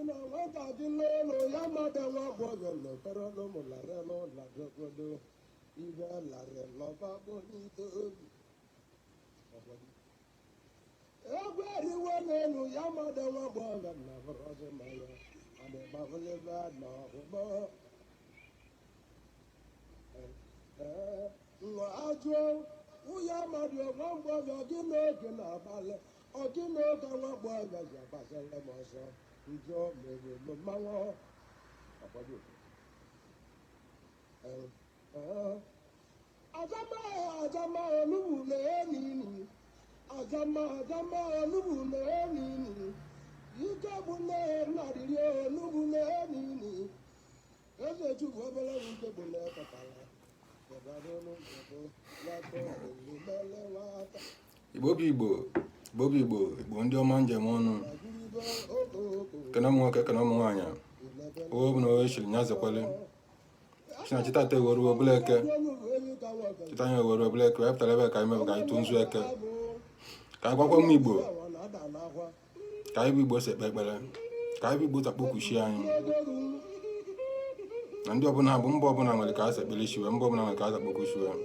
Nwatakịrị ya mmadụ nwa agbọghọ nọkọrọ n'ụmụlarị n'ụlọ ibe larị lọba kpọlite obi. Egwu eriwo n'elu ya mmadụ nwa agbọghọ na bụrọzi mmanya adịgbabụlebe na ọhụmọ. Nwa ajụọ nwunye mmadụ nwa agbọghọ gị n'oge na-abalị ọ gị n'oge nwa agbọghọ ji agbaziri m ọsọ njọ mere m mmanwụ. Ajama ajama onugbu na-enini ajama ajama onugbu na-enini ike bụ nne nnarịrị onugbu na-enini eze chukwu obere nke bụ na-ekọtara. Igbo bụ Igbo, Igbo bụ Igbo, Igbo ndị ọma njem ọnụ. Kene ụmụ nwoke, kene ụmụ nwaanyị. O bụ na onye chiri nya zekwele. Si na chi tata eweruo ọbụla eke. Chita anyị eweruo ọbụla eke, wee pụtara ebe ka anyị mebe ka anyị tụọ nzu eke. Ka anyị gwakwa ụmụ Igbo ka anyị bụ Igbo si ekpe ekpere, ka anyị bụ Igbo si akpọku chi anyị. Na ndị ọbụla bụ mba ọbụla nwere ka a si ekpere chi wee, mba ọbụla nwere ka a si akpọku chi wee.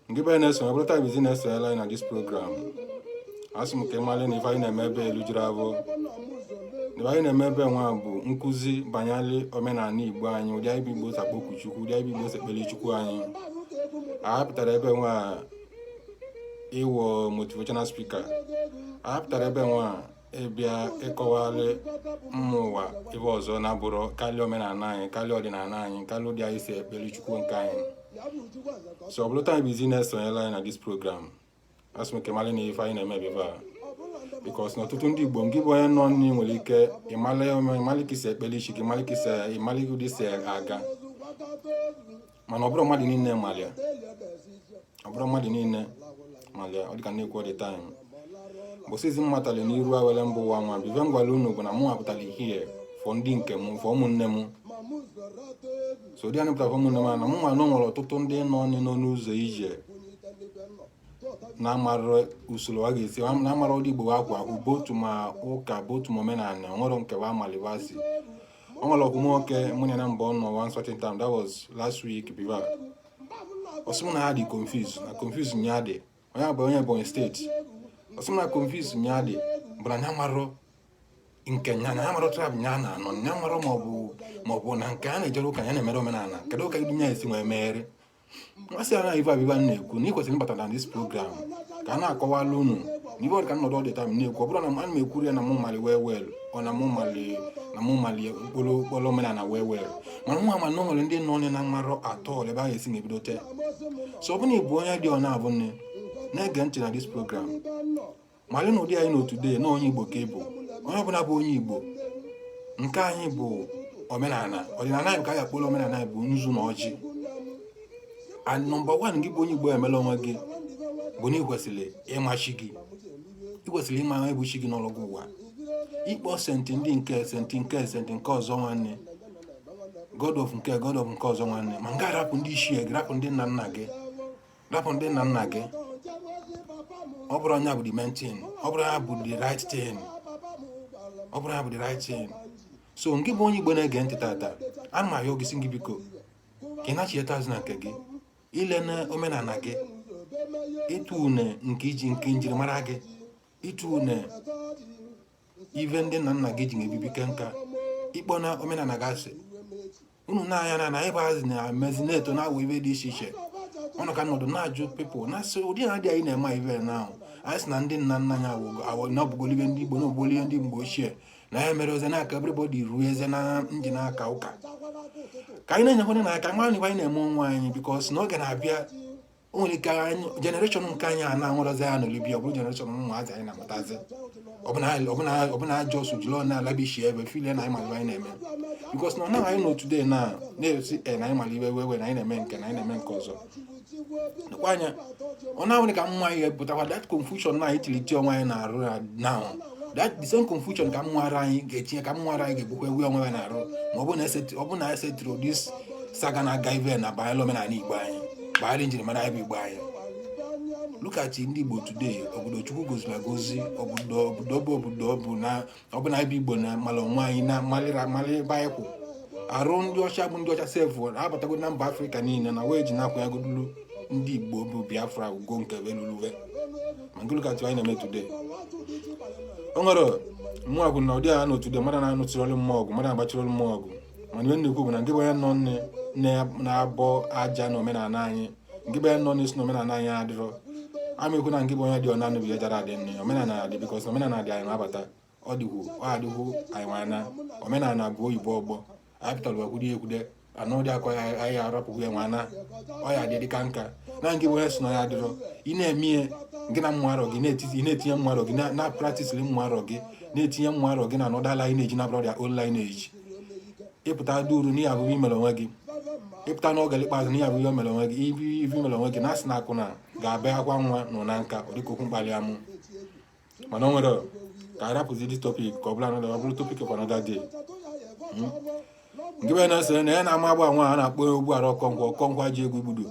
Nke be na-eso ọ bụrụ taa izizi na-esonyela anyị na this program, asị m ka ị malị na ife anyị na-eme ebe elu juru abụọ. Ife anyị na-eme ebe nwa bụ nkụzi banyere omenala Igbo anyị, ụdị anyị bụ Igbo si akpọku Chukwu, ụdị anyị bụ Igbo si ekpere Chukwu anyị. Anyị pụtara ebe nwa ịwụ motivational speaker. Anyị pụtara ebe nwa ịbịa ịkọwalị ụmụ ụwa ife ọzọ na-abụrụ karịa omenala anyị, karịa ọdịnala anyị, karịa ụdị anyị si ekpere Chukwu nke anyị. So ọ bụrụ taa izizi na-esonyela anyị na this program, asị m ka ịmalị na ife anyị na-eme ebe a, because na ọtụtụ ndị Igbo, ngị bụ onye nọ nni nwere ike ịmalị ka isi ekpere chi gị, ịmalị ka isi, ịmalị ụdị si aga, mana ọ bụrụ mmadụ niile malịa, ọ bụrụ mmadụ niile malịa. Ọ dịka na-ekwu all the time, mbọsị izi mmatali n'iru awele mba ụwa nwa bụ ife m gwara unu bụ na mụ apụtara here for ndị nke m, for ụmụnne m. So ụdị anyị pụtara for ụmụnne m na mụ nwa nọ nwere ọtụtụ ndị nọ nọ n'ụzọ ije na-amara usoro a ga-esi na-amara ụdị Igbo akwa akwụ botu ma ụka botu ma omenala nwere nke wa amalibasi. O nwere ọkwụ nwoke mụ na ya mbọ nọ one certain time, that was last week, biva ọ sị m na ya dị confused, na confuse nya dị. Onye bụ onye Ebonyi State, ọ sị m na confuse nya dị bụ na nya marọ nke nya, na ya marọ tribe nya na anọ, nya marọ maọbụ na nke a na-ejere ụka ya na-emere omenala. Kedu ụka nya esi nwee meghere masị ya na ife abịba na-ekwu na ị kwesịrị ịbata na this program ka a na-akọwala unu na ife ọ dị ka nnọdụ ọ dị time na-ekwu. Ọ bụrụ na ana m ekwuru ya na mụ mali wee wel ọ na mụ mali na mụ mali mkpụrụ mkpụrụ omenala wee wel, mana nwa ama na o nwere ndị nọ na mmarọ atọ ebe a ga-esi na-ebido te. So ọ bụrụ na ị bụ onye dị ọ na-abụ nne na-ege ntị na this program, malị na ụdị anyị na today na onye Igbo ka ị bụ. Onye ọbụla bụ onye Igbo nke anyị bụ omenala ọdịnala anyị ka a ga-akpọrọ omenala anyị bụ nzu na ọjị. And number one, gị bụ onye Igbo emela onwe gị bụ na ị kwesịrị ịma chi gị, ị kwesịrị ịma onye bụ chi gị n'ọlụgwụ ụwa. Ịkpọ saint ndị nke saint nke saint nke ọzọ nwanne, god of nke god of nke ọzọ nwanne, ma nga rapụ ndị ichie gị, rapụ ndị nna nna gị, rapụ ndị nna nna gị. Ọ bụrụ onye bụ the main thing, ọ bụrụ ya bụ the right thing, ọ bụrụ ya bụ the right thing. So ngị bụ onye Igbo na-ege ntị tata, ana m ayọ gị sị gị biko ka ị nachieta azụ na nke gị, ilene omenala gị, ịtụ une nke iji nke njirimara gị, ịtụ une ive ndị nna nna gị ji na-ebibi ke nka, ịkpọ na omenala gị asị. Unu na-anya na na ịba azị na-emezi na-eto na-awụ ibe dị iche iche ọnụ ka nọdụ na-ajụ people na-asị ụdị na adị anyị na-eme ive na ahụ anyị sị na ndị nna nna anyị na ọbụgolibe ndị Igbo na ọbụgolibe ndị mgbe ochie na ya mere oze na-aka everybody ruo eze na ndị na-aka ụka ka anyị na-enyekwana na aka mara na ibe anyị na-eme onwe anyị, because n'oge na-abịa o nwere ike anyị generation nke anyị a na-anwụrọzi ya n'olibia, ọ bụrụ generation ụmụazị anyị na-amụtazi ọbụna ajọ ọsụ jiri ọ na-alabishi ebe filie na anyị mara ibe anyị na-eme, because na ọ naghị anyị nọ today na na-esi e na anyị mara iwe wewe na anyị na-eme nke na anyị na-eme nke ọzọ. Lekwa anya, ọ na-awụrụ ka mmụọ anyị pụtakwa that confusion na anyị tiri onwe anyị na-arụ na now, that the same confusion ka mmụọ ara anyị ga-etinye, ka mmụọ ara anyị ga-ebukwa ewu onwe ya na-arụ ma ọ bụ na esetụrụ this saga na-aga ive na banyere omenala Igbo anyị, banyere njirimara anyị bụ Igbo anyị. Look at ndị Igbo today. Obodo Chukwu goziri agozi, obodo bụ obodo ọ bụ na ọ bụ na ebe Igbo na mara onwe anyị na malịra malị ebe anyị kwụ. Arụ ndị ọcha bụ ndị ọcha sef abatago na mba Afrịka niile na wee ji nakwa ya godulu ndị Igbo bụ Biafra ugo nke beluluwe. Ma nke look at anyị na-eme today. O nwere mmụọ bụ na ụdị a nọ today, mmadụ na-anụtiri ọrụ mmụọ ọgụ, mmadụ na-agbachiri ọrụ mmụọ ọgụ. Mana ihe na-ekwu bụ na nke bụ onye nọ nne na-abọ aja na omenala anyị, nke bụ onye nọ n'isi na omenala anyị adịrọ ama ekwu na nke bụ onye dị ọna anụbi ya jara adị nne. Omenala adị, because omenala dị anyị na-abata, ọ dịkwu, ọ adịkwu anyị nwana. Omenala bụ oyibo ọgbọ anyị pụtara ekwude ekwude anụ dị akọ ya anyị arapụkwu ya nwana. Ọ ya dị dịka nka na nke bụ onye si na ya adịrọ. Ị na-eme ihe gị na mmụ arọ gị ị na-etinye mmụ arọ gị na practice mmụ arọ gị, na-etinye mmụ arọ gị na another lineage na abụrọ their own lineage. Ịpụta dị uru n'ihe abụghị imere onwe gị. Ịpụta n'oge ikpeazụ n'ihe abụghị imere onwe gị, ife imere onwe gị na asị na akwụna ga-abịa akwa nwa nọ na nka. Ọ dịka okwu mkpali amụ, mana o nwere ka anyị rapụzi this topic ka ọ bụla another, ọ bụrụ topic of another day. Nke bụ na-ese na ya na-ama agba nwa a na-akpọ ogbu ara Ọkọnkwo. Ọkọnkwo ji egwu igbudu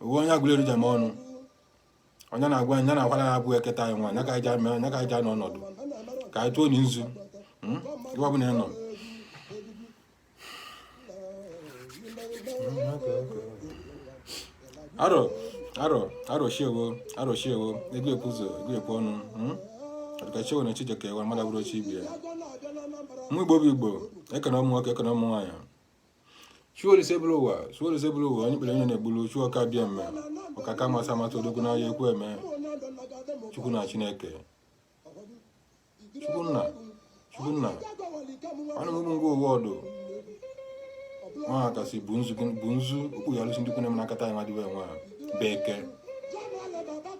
uwe onye agụleri jem ọnụ onye na-agwa anyị ya na-akwara ya abụghị eketa anyị nwa anya ka anyị ji ame anya ka anyị ji anọ ọnọdụ ka anyị tụọ nzu ebe ọ bụla ị nọ. Arọ arọ arọ shiewo arọ shiewo ego ekwu ụzọ ego ekwu ọnụ. Ọdịka shiewo na Chijioke ewa mmadụ abụrụ ochi ibie. Mụ Igbo bụ Igbo, ekene ụmụ nwoke, ekene ụmụ nwaanyị. Chuolise bụrụ ụwa, Chuolise bụrụ ụwa, onye kpere onye na-egbulu Chu ọka bịa mme ọkaka amasị amasị odogwu n'ahịa ekwu eme. Chukwu na Chineke, Chukwu nna, Chukwu nna ọnụ m ụmụ ngwa ụwa ọdụ nwa kasị bụ nzu bụ nzu okpu ya alụsị ndị kwune m n'akata anyị nwadịbe nwa bụ eke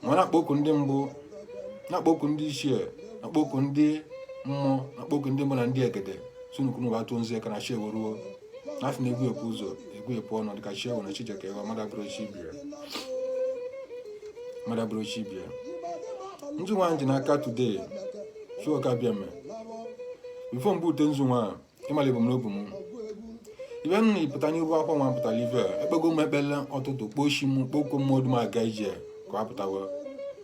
nwa na-akpọ okwu ndị mbụ, na-akpọ okwu ndị ichie, na-akpọ okwu ndị mmụọ, na-akpọ okwu ndị mbụ na ndị egede sunukunu bụ atụ nzu eke na chi eweruo na asị na egwu ekwu ụzọ egwu ekwu ọnụ dịka chi ewu na Chijioke ewe mmadụ abụrụ chi bie, mmadụ abụrụ chi bie. Nzu nwa ji n'aka today, Chuoka bịa mme before mbụ ute nzu nwa ịmala ebumnobi m ibe m na-epụta n'iru akwụkwọ nwa pụtara ife a. Ekpego m ekpele ọtụtụ kpochi m kpokwo mmụọ dum aga ije ka ọ pụtawa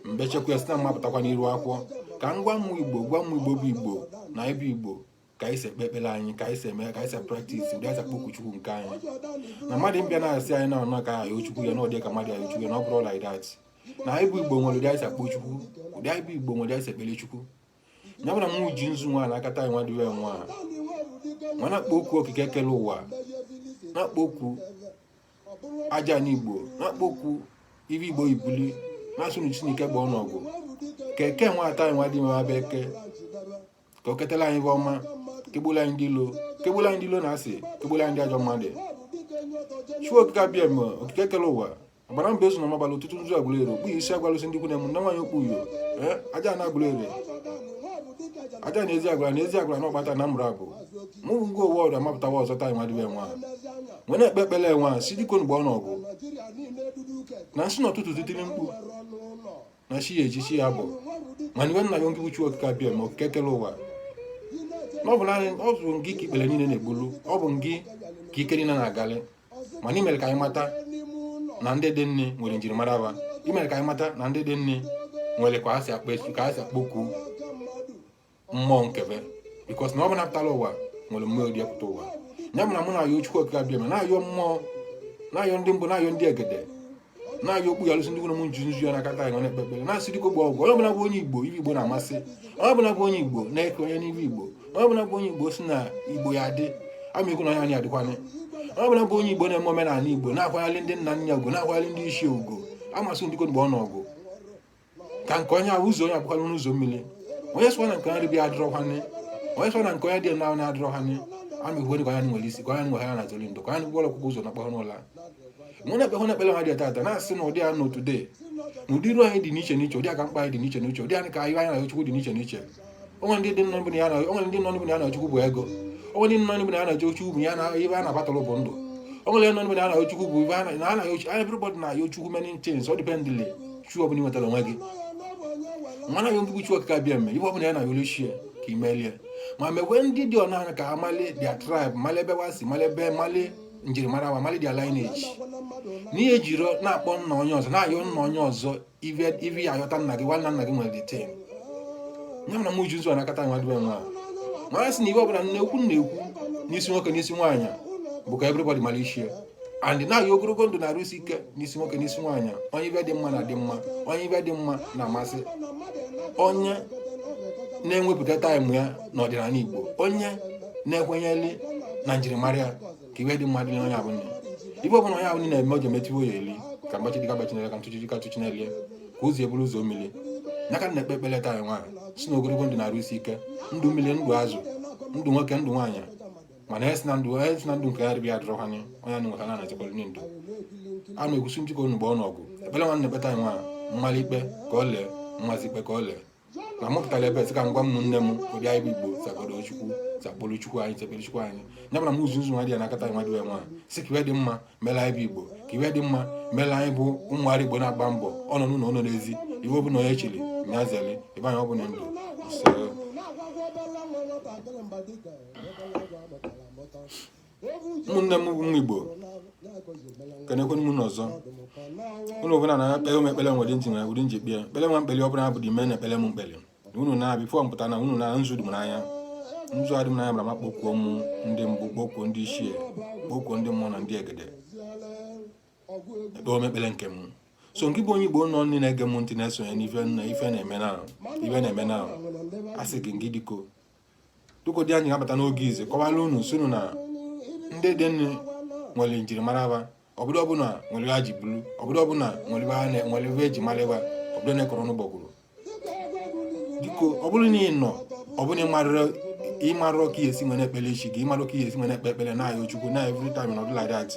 mgbe chekwa ya sị na mma pụtakwa n'iru akwụkwọ ka m gwa m Igbo, gwa m Igbo bụ Igbo na ebe Igbo ka anyị si ekpe ekpere anyị, ka anyị si eme, ka anyị si practice ụdị anyị si akpọku Chukwu nke anyị na mmadụ mbịa na-asị anyị na ọnụ ka ayọ Chukwu ya na ọ dị ka mmadụ ayọ Chukwu ya na ọ bụrụ like that. Na anyị bụ Igbo nwere ụdị anyị si akpọ Chukwu, ụdị anyị bụ Igbo nwere ụdị anyị si ekpere Chukwu. Ya bụ na mụ ji nzu nwa na-akata anyị nwa dịwe nwa nwa na-akpọ okwu okike kere ụwa, na-akpọ okwu aja anyị Igbo, na-akpọ okwu ibe Igbo ibuli na-asụ na Chineke gba ọnọgụ ka eke nwa ata anyị nwa dị nwa bụ eke ka o ketara anyị ibe ọma, kegbula anyị ndị ilo, kegbula anyị ndị ilo na asị, kegbula anyị ndị ajọ mmadụ. Chukwu okike abịa eme okike kere ụwa agbara mba ezu na ọmabalị ụtụtụ nzu agụlere okpu isi agwalụsị ndị ikwu na emu nne nwaanyị okpu uyo ee aja na agụlere aja na ezi agwara na ezi agwara na ọgbata na mụrụ abụ mụ bụ ngwa ụwa ọdụ amapụtawa ọzọ taa nwa dịbe nwa nwee na-ekpe ekpere nwa si dịka mgbe ọ nọgụ na nsị n'ụtụtụ titiri mkpu na chi ya eji chi ya bụ mana iwe nna ya ngị bụ Chukwu okike abịa ma okike kere ụwa na ọ bụ naanị ọ bụ ngị ka ikpere niile na-egbulu, ọ bụ ngị ka ike niile na-agalị. Mana imere ka anyị mata na ndị dị nne nwere njirimara ba, imere ka anyị mata na ndị dị nne nwere ka ha si akpọ esu, ka ha si akpọku mmụọ nkebe, because na ọ bụ napụtara ụwa nwere mmụọ dị pụta ụwa. Ya bụ na mụ na-ayọ Chukwu okike abịa ma na-ayọ mmụọ, na-ayọ ndị mbụ, na-ayọ ndị egede, na-ayọ okpu ya alụsị ndị gwụrụ m nju nzu ya n'aka taa anyị na-ekpe ekpere na-asị dịka ogbe ọgwụ. Onye ọbụla bụ onye Igbo ibe Igbo na-amasị, onye ọbụla bụ onye Igbo na-eke onye n'ibe Igbo, onye ọbụla bụ onye Igbo si na Igbo ya adị ama ikwu na onye anyị adịkwanị, onye ọbụla bụ onye Igbo na-eme omenala Igbo, na-akwanyere ndị nna nna ugwu, na-akwanyere ndị isi ugwu, amasị ndị mgbe ọ nọgụ ka nke onye ahụ ụzọ onye abụkwala n'ụzọ mmiri. Onye sịkwa na nke onye bịa adịrọkwanị, onye sịkwa na nke onye dị na onye adịrọkwanị, ama ikwu ka onye nwere isi, ka onye nwere ya na zoli ndụ, ka onye gwọrọ ọkwụkwọ ụzọ na kpọrọ n'ụla. Mụ na-ekpe hụ na-ekpere ha dị tata na-asị na ụdị a nọ today na ụdị iru anyị dị n'iche n'iche, ụdị aka mkpa anyị dị n'iche n'iche, ụdị anyị ka anyị na Chukwu dị n'iche n'iche. Onwe ndị dị nọ bụ na ya na onwe ndị nọ bụ na ya na Chukwu bụ ego, onwe ndị nọ bụ na ya na Chukwu bụ ya na ibe a na-abatụrụ bụ ndụ, onwe ndị nọ bụ na ya na Chukwu bụ ibe a na na everybody na-ayọ Chukwu many things. Ọ dependly Chukwu ọbụla ị nwetara onwe gị mana ya ngị Chukwu okike abịa eme ibe ọbụla ya na yolochie ka imelie ma mekwe ndị dị ọnana ka ha mali their tribe, mali ebe wa si, mali ebe, mali njirimara wa, mali their lineage. N'ihe ejiri na-akpọ nna onye ọzọ, na-ayọ nna onye ọzọ ive ya ayọta nna gị, nwanna nna gị nwere the thing. Nye m na mụ ji nzu anakọta nwa dịbe nwa nwa sị na ibe ọbụla na-ekwu na-ekwu n'isi nwoke, n'isi nwaanyị, bụ ka everybody mara isi ya and na-ayọ ogologo ndụ na-arụsi ike n'isi nwoke, n'isi nwaanyị. Onye ibe dị mma na-adị mma, onye ibe dị mma na-amasị, onye na-enwepụta time ya n'ọdịnala Igbo, onye na-ekwenyeli na njirimara ya, ka ibe dị mma dị onye abụọ. Ibe ọbụla onye abụọ na-eme, o ji emetiwo ya eli ka mgbachi dịka gbachinele, ka ntụchi dịka tụchinelie, ka ụzọ eburu ụzọ mmiri ya. Ka m na-ekpe ekpere taa nwaanyị si na ogologo ndụ na-arụsi ike, ndụ mmiri, ndụ azụ, ndụ nwoke, ndụ nwaanyị. Mana esi na ndụ, esi na ndụ nke ya dịbịa adịrọkwanye onye anụ nweta na echekwara ndụ a na-ekwusi njikọ unu gbaa ọnụọgụ. Ekpere nwanne ekpeta anyị nwaanyị mmali ikpe ka ọ lee mmazi ikpe ka ọ lee na mụpụtara ebe sị ka ngwa ụmụnne m ụdị anyị bụ Igbo zagodo Chukwu, zakpolu Chukwu anyị, chekpere Chukwu anyị. Ya bụra m ụzụ nzu nwa dị ya n'akata anyị nwa dịwe nwa sị ka iwe dị mma mere anyị bụ Igbo, ka iwe dị mma mere anyị bụ ụmụara Igbo na-agba mbọ. Ọ nọ n'ụlọ, ọ nọ n'ezi, iwe ọ bụla onye chiri nya zeli ebe anyị ọ bụla ndụ ise. Ụmụnne m bụ ụmụ Igbo, kenekwenụ m n'ọzọ. Unu ọbụla na-ekpere m ekpere nwere ntị, nwere ụdị nji kpee ekpere nwa mkpeli ọbụla bụ dị ime na ekpere m mkpeli unu na before mpụta na unu na nzu dị m n'anya, nzu adị m n'anya mara ma kpọkuo m ndị mbụ, kpọkuo ndị ichie, kpọkuo ndị mmụọ na ndị egede, ekpewe m ekpere nke m. So nke bụ onye Igbo nọ ndị na-ege m ntị, na-esonye n'ife na ife na-eme na ife na-eme na asị gị ngị diko dịka ụdị anyị ga-abata n'oge ize kọwara unu sunu na ndị dị nne nwere njirimara ba obodo ọbụla nwere ha ji bulu obodo ọbụla nwere ebe eji mara ebe obodo na-ekọrọ n'ụgbọgwụrụ. Diko ọ bụrụ na ị nọ ọ bụrụ na ịmarọ ka esi nwere ekpere echi gị, ịmarọ ka esi nwere ekpe ekpere na-ayọ Chukwu na every time nọdụ like that,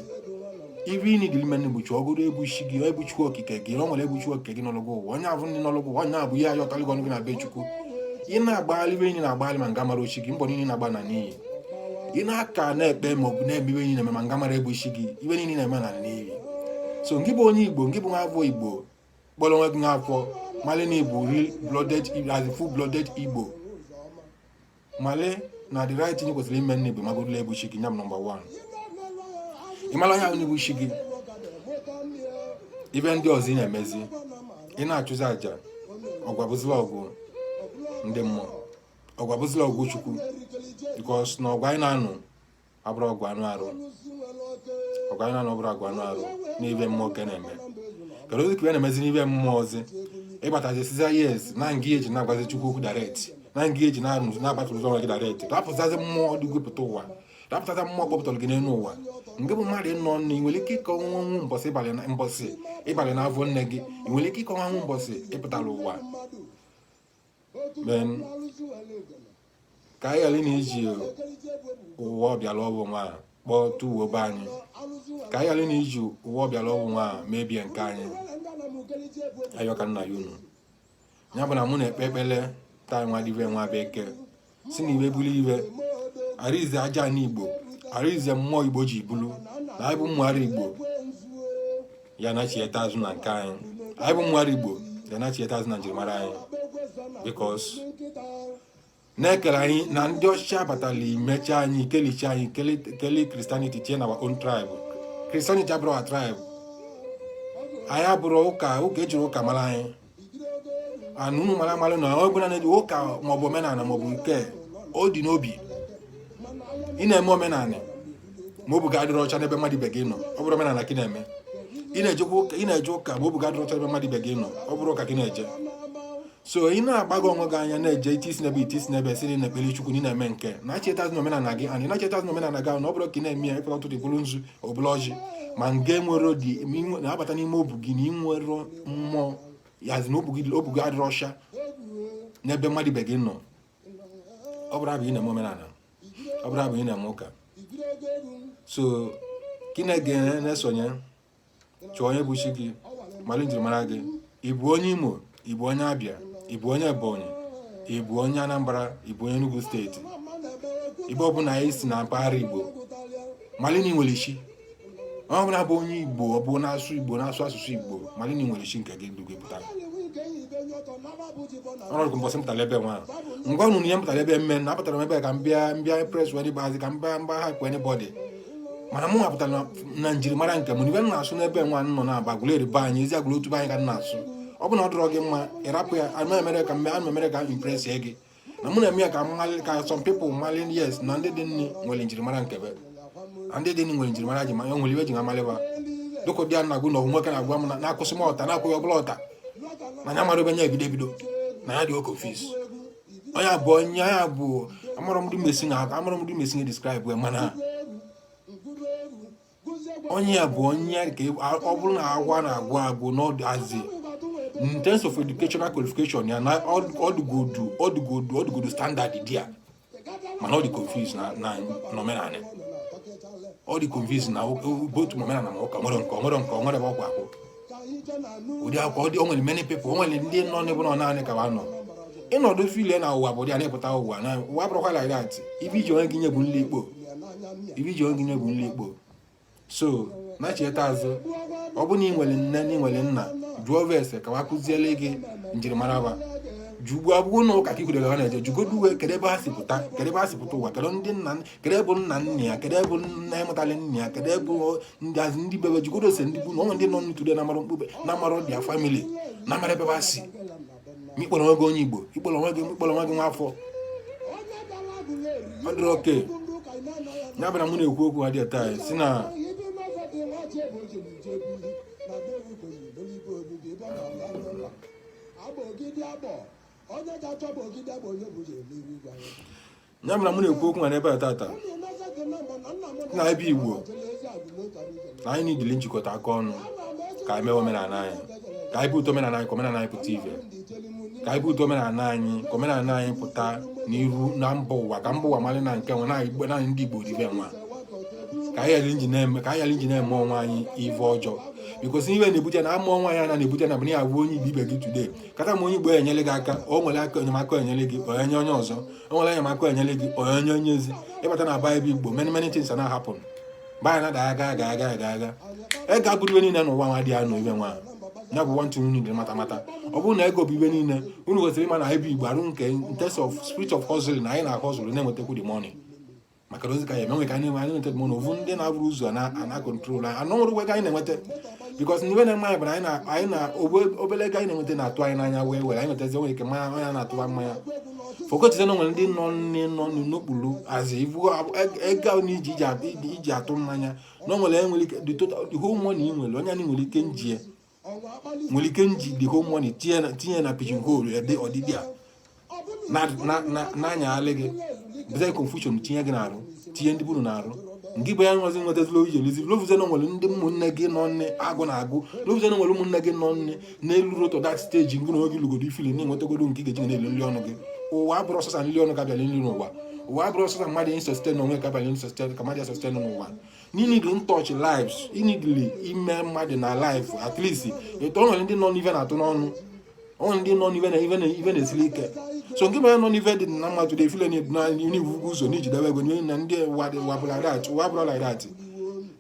ife ị need ime bụ chụọgoro ebuchi gị, ebuchukwu okike gị. O nwere ebuchukwu okike gị n'ọlụgwụ ụwa, onye abụ ndị n'ọlụgwụ ụwa, onye abụ ihe ayọtalịgị ọnụ gị na be Chukwu. Ị na-agbaghalị ibe niile na-agbaghalị ma nga mara ochi gị, mbọ niile na-agba na n'iyi. Ị na-aka na-ekpe ma ọ bụ na-eme ibe niile na-eme ma nga mara ebuchi gị, ibe niile na-eme na n'iyi. So ngị bụ onye Igbo, ngị bụ nwa afọ Igbo kpọrọ onwe gị nwa afọ, mali na Igbo, real blooded, as full blooded Igbo, mali na the right thing kwesịrị ime nne bụ magodula ebuchi gị. Nyam number 1, ị mara onye ahụ na-ebuchi gị, ibe ndị ọzọ ị na-emezi, ị na-achụzi àjà ọgwa bụzila ọgwụ ndị mmụọ, ọgwa bụzila ọgwụ Chukwu, because na ọgwa anyị na-anụ abụrụ ọgwụ anụ arụ, ọgụ anyị na-anụ ọbụrụ ọgụ anụ arụ na ibe mmụọ ka na-eme. Kedu ozi ka ibe na-emezi n'ibe mmụọ ozi ịgbatazi siza yes na nga eji na-agwazi Chukwu okwu direct, na nga eji na-agbata ụzọ onwe gị direct, rapụtazi mmụọ dị gwepụta ụwa, rapụtazi mmụọ kpọpụtara gị n'elu ụwa. Nke bụ mmadụ ịnọ nne, ị nwere ike ịkọ nwa mbọsị ịbalị na mbọsị ịbalị n'afọ nne gị, ị nwere ike ịkọ nwa mbọsị ịpụtara ụwa. Then ka anyị ghara na-eji ụwa ọbịara ọbụ nwa kpọọ tuwo be anyị, ka anyị ghara na-eji ụwa ọbịara ọbụ nwa mebie nke anyị. Ayọ ka nna ya unu ya bụ na mụ na-ekpe ekpere taa nwa dịbe nwa bekee si na iwe bulu iwe arize aja n'Igbo, arize mmụọ Igbo ji bulu na anyị bụ ụmụara Igbo ya na-achieta azụ na nke anyị, anyị bụ ụmụara Igbo ya na-achieta azụ na njirimara anyị, because na-ekere anyị na ndị ọchịchị abatala imecha anyị, kelicha anyị, kele Christianity tie na our own tribe. Christianity abụrụ our tribe, anyị abụrụ ụka, ụka ejiri ụka mara anyị. Ana unu mara amara na ọ bụla na-eji ụka maọbụ omenala maọbụ nke ọ dị n'obi ị na-eme omenala ma obu ga-adịrị ọcha n'ebe mmadụ ibe gị nọ, ọ bụrụ omenala ka ị na-eme. Ị na-ejekwa ụka, ị na-eje ụka ma obu ga-adịrị ọcha n'ebe mmadụ ibe gị nọ, ọ bụrụ ụka ka ị na-eje. So ị na-agbago onwe gị anya na-eje ite isi n'ebe ite isi n'ebe si na ekpere Chukwu na ị na-eme nke na-achetazi n'omenala gị, and na-achetazi n'omenala gị ahụ na ọ bụrụ ka ị na-eme ya ịpụta ụtụtụ bụrụ nzu ọbụla ọjị ma nke nwere dị na-abata n'ime obu gị na ị nwere mmụọ yazi na obu gị adịrị ọcha n'ebe mmadụ ibe gị nọ, ọ bụrụ abụ ị na-eme omenala, ọ bụrụ abụ ị na-eme ụka. So ka ị na-ege na-esonye, chọọ onye bụ chi gị, mara njirimara gị. Ị bụ onye Imo, ị bụ onye Abịa, ị bụ onye Ebonyi, ị bụ onye Anambra, ị bụ onye Enugu steeti, ebe ọbụla anyị si na mpaghara Igbo, mara na ị nwere chi. Onye ọbụla bụ onye Igbo, ọ bụ na-asụ Igbo, na-asụ asụsụ Igbo, mara na ị nwere chi nke gị ndụ gị pụtara. Ọrụ mbọsị m pụtara ebe nwa ngwa unu ihe m pụtara ebe mme na apụtara m ebe ka m bịa m bịa press wee gbazi ka m bịa mgba hype anybody. Mana mụ nwapụtara na njirimara nke m na ibe m na-asụ n'ebe nwa nọ na-aba Aguleri be anyị, ezi Agụlụ otu be anyị ka m na-asụ. Ọ bụ na ọ dịrọ gị mma, ịrapụ ya. Ana emere ka mme, ana emere ka impress gị na mụ na-eme ya ka mmalị, ka some people mmalị, yes, na ndị dị nni nwere njirimara nke be na ndị dị nni nwere njirimara ji ma nwere ibe ji amalịba dịka ụdị a na-agụ na ọgwụ nwoke na-agwa m na-akwụsị m ọta na-akwụghị ọbụla ọta na ya mara ebe nya ebido ebido na ya dị oke ofis. Onye bụ onye ya bụ amara m ndị mesi na amara m ndị mesi na describe ya, mana onye ya bụ onye ka ọ bụrụ na agwa na-agụ agụ n'ọdụ in terms of educational qualification ya na ọdụgodu standard dị ya, mana ọ dị confused na omenala. Ọ dị confused na both omenala ma ụka nwere nke nwere nke nwere ebe ọkwa akwụ ụdị akwa ọ dị. O nwere many people, o nwere ndị nọ n'ebe nọ naanị ka ha nọ ịnọdụ filie na ụwa bụ dị a na-epụta ụwa na ụwa bụrụkwa like that. Ibe iji onwe gị nye bụ nli ikpo, ibe iji onwe gị nye bụ nli ikpo. So na cheta azụ, ọ bụ na ị nwere nne na ị nwere nna, jụọ verse ka wa kụziele gị njirimara ba. Jugbu abụghị na ụka ka ikwudere ha na-eje, jugodu uwe, kedu ebe ha si pụta, kedu ebe ha si pụta ụwa, kedu ndị nna, kedu ebe nna nna ya, kedu ebe nna ịmụtali nna ya, kedu ebe ndị azụ ndị bebe. Jugodo ose ndị bụ na onwe ndị nọ n'utude na amara mkpube na amara their family na amara ebe ha si. Ma ikpọrọ onwe gị onye Igbo, ikpọrọ onwe gị nwa afọ, ọ dịrị oke ya bụ na mụ na-ekwu okwu ha dị taa si na ya bụ na mụ na-ekwu okwu na ebe a tata na ebe Igbo na anyị niile njikọta aka ọnụ ka anyị mewe omenala anyị, ka anyị bute omenala anyị, ka omenala anyị pụta ife, ka anyị bute omenala anyị, ka omenala anyị pụta n'iru na mba ụwa, ka mba ụwa mara na nke nwa na Igbo na ndị Igbo dị nwa, ka anyị ghara inji na-eme onwe anyị ife ọjọọ, because iwe na-ebute na ama ọnwa ya na na-ebute na bụ na ya bụ onye Igbo ibe gị today kata ma onye Igbo enyere gị aka, o nwere aka enyemaka enyere gị onye onye ọzọ, o nwere enyemaka enyere gị onye onye ezi ịbata na Bible Igbo. Many many things na happen baya na aga aga aga aga aga ego abụrụ ibe niile n'ụwa nwa dị anọ ibe nwa ya bụ one thing unu dị mata mata. Ọ bụrụ na ego bụ ibe niile, unu kwesịrị ịma na ebe Igbo arụ nke in terms of spirit of hustling, na anyị na-hustle na-enwetakwu the money, maka na ozi ka ya eme nwe ka anyị na-enweta money. Ovu ndị na-abụrụ ụzọ na ana control anyị anọ nwere ego anyị na-enweta, because ndị na-eme anyị bụ na anyị na obere ego anyị na-enweta na-atụ anyị n'anya wee were anyị nwetazi nwere ike mmanya onye na-atụwa mmanya fokotize na nwere ndị nọ nne nọ n'okpuru azụ ivu ego ahụ na iji atụ mmanya na o nwere enwere ike the total, the whole money ị nwere, onye anyị nwere ike njie nwere ike nji the whole money tinye na pigeon hole ede ọdịdị a na-anyaghalị gị bụzie confusion tinye gị n'arụ, tinye ndị buru n'arụ nke bụ ya nwazi nwetazila ije lezi lovuze na nwere ndị ụmụnne gị nọ nne agụ na agụ lovuze na nwere ụmụnne gị nọ nne n'elu roto that stage ngụ na oge lugodo ifili na enwetagodo nke ị ga-eji na-elu nri ọnụ gị. Ụwa abụrụ ọsọsa nri ọnụ ka bịara nri n'ụwa. Ụwa abụrụ ọsọsa mmadụ sustain onwe ka bịara sustain ka mmadụ sustain n'ụwa. You touch lives, inidili ime mmadụ na life at least etu o nwere ndị nọ n'ife na-atụ n'ọnụ, o nwere ndị nọ n'ife na ife na ife na-esiri ike. So nke mere nọ n'ife dị na mmadụ dị efile na n'ivugo ụzọ n'ijidebe ego na ndị ụwa dị ụwa bụla that ụwa bụla like that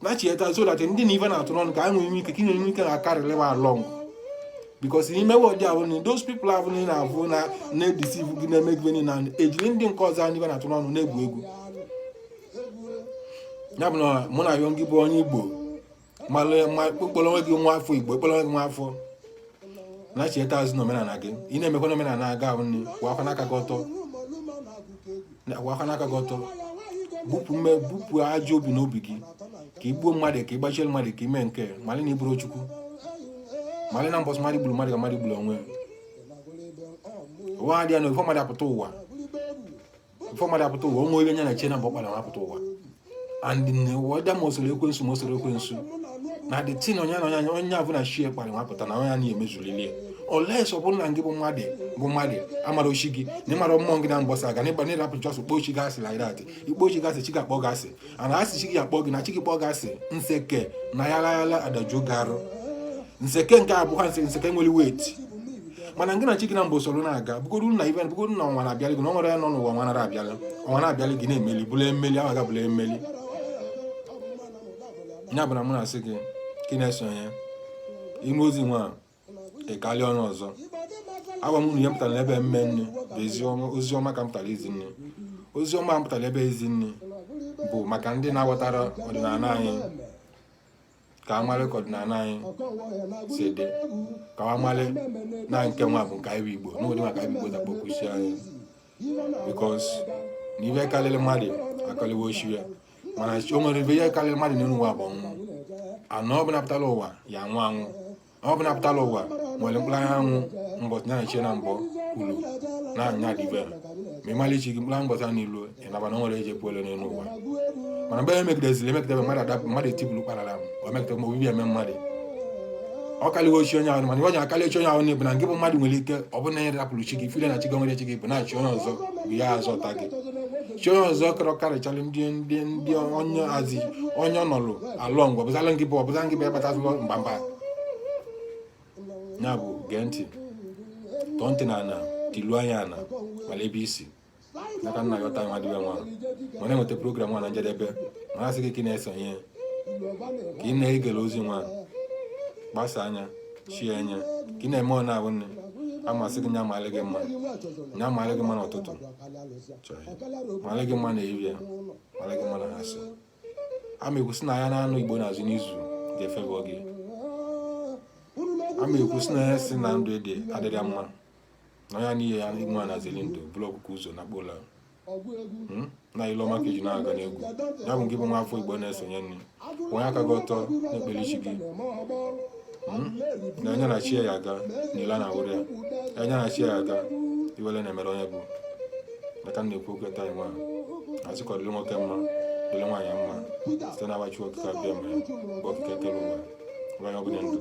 na chieta, so that ndị na ife na-atụ n'ọnụ ka anyị nwee ike ka ị nwere ike na-akarịrị along, because n'ime wọdị ahụ na those people ahụ na na-avụ na na-edeceive gị na-eme gị na ejiri ndị nke ọzọ anyị ife na-atụ n'ọnụ na-egwu egwu. Ya bụ na mụ na yọ gị bụ onye Igbo malụ ma kpọrọ onwe gị nwa afọ Igbo, kpọrọ onwe gị nwa afọ, na cheta azụ na omenala gị. Ị na-emekwa na omenala aga ahụ nne, kwụ aka n'aka gị ọtọ, kwụ aka n'aka gị ọtọ, bupụ mme, bupụ ajọ obi n'obi gị, ka ị gbuo mmadụ, ka ị gbachiere mmadụ, ka ị mee nke malị na iburu Chukwu malị na mbọsị mmadụ gburu mmadụ ka mmadụ gburu onwe ya. Ụwa adịghị na ifo mmadụ apụta ụwa, ifo mmadụ apụta ụwa onwe onye na-eche na mbọ kpara apụta ụwa and whether ma osoro ekwensu ma osoro ekwensu na the thing onye na onye onye abụ na shie kpara nwapụta na onye a na-emezulili ya oles. Ọ bụrụ na gị bụ mmadụ bụ mmadụ amara ochi gị na ịmara mmụọ gị na mbọsị aga na ịgba na ịrapụ just kpọọ ochi gị asị like that, ikpo ochi gị asị, chi ga-akpọ gị asị and asị chi gị akpọ gị na chi gị kpọọ gị asị nseke na ya yala adajuo gị arụ. Nseke nke abụkwa nseke nwere weight, mana ngị na chi gị na mbụ soro na-aga bụgodu na ibe bụgodu na ọnwa na-abịalị gị na ọ nwere ya nọ n'ụwa ọnwa nara abịalị ọnwa na-abịalị gị na-emeli bụla emeli ahụ aga bụla emeli. Ya bụ na mụ na-asị gị ka ị na-esonye ime ozi nwa ịkalị ọnụ ọzọ agwa m unu ihe m pụtara n'ebe mme nne bụ ezi ọma, ozi ọma ka m pụtara izi nne, ozi ọma m pụtara ebe ezi nne. Bụ maka ndị na-aghọtara ọdịnala anyị, ka amalị ka ọdịnala anyị si dị, ka amalị na nke nwa bụ nke anyị bụ Igbo, n'ụdị maka anyị bụ Igbo dakpokwusi anyị, because na ibe karịrị mmadụ akọliwo oshi ya. Mana o nwere ibe ihe karịrị mmadụ n'elu ụwa bụ ọnwụ. Anọ ọbụla pụtara ụwa ya anwụ anwụ, ọbụla pụtara ụwa nwere mkpụrụ anyanwụ mbọchị na chie na mbọ kwuru na anya dịbe ma ịmala ichi gị mkpụrụ anwụ mbọchị n'ilu ịnaba na o nwere eji epu elu n'elu ụwa. Mana mgbe emegideziri emegidebe mmadụ, adapụ mmadụ, etipụrụ kparara o megide ma obibi eme mmadụ, ọ karịghị ochi onye ahụ. Mana onye akarị ochi onye ahụ bụ na nke bụ mmadụ nwere ike ọ bụrụ na ya rapụrụ chi gị, file na chi gị nwere chi gị bụ na-achị onye ọzọ bụ ya azọta gị. Chi onye ọzọ kọrọ karịcharị ndị onye azi onye ọ nọlụ alọ ngwa ọbụzalụ gị bụ ọbụza gị bụ ịkpatazụlọ mgbamba ya. Bụ gee ntị, tọọ ntị na ana, tiluo anya ana mara ebe isi n'aka nna ya ọta nwa dịbe nwa. Mana enweta program nwa na njedebe, mana asị gị ka ị na-esonye, ka ị na-egere ozi nwa, gbasa anya chie anya ka ị na-eme. Ọ na-abụ nne amasị gị, nya malị gị mma, nya malị gị mma n'ụtụtụ, malị gị mma n'ehihie, malị gị mma na asị ama ekwu sị na ya na-anụ Igbo na-azụ n'izu ga-efebọ gị. Ama ekwu sị na ya si na ndụ ede adịrị mma na ya n'ihe ya nwa na zeli ndụ bụrụ ọkụkọ ụzọ na kpola na ile ọma ka eji na-aga n'egwu ya. Bụ nke bụ nwa afọ Igbo na-esonye nne, onye aka gị ọtọ na-ekpere chi gị na onye na chi ya aga n'ile na awụrụ ya, onye na chi ya aga iwele na-emere onye bụ aka m na-ekwu okwu taa. Nwa asị ka ọ dịrị nwoke mma, dịrị nwaanyị mma, site na abachi okike abịa ma ya bụ okike kere ụwa, onye ọbụla ndụ.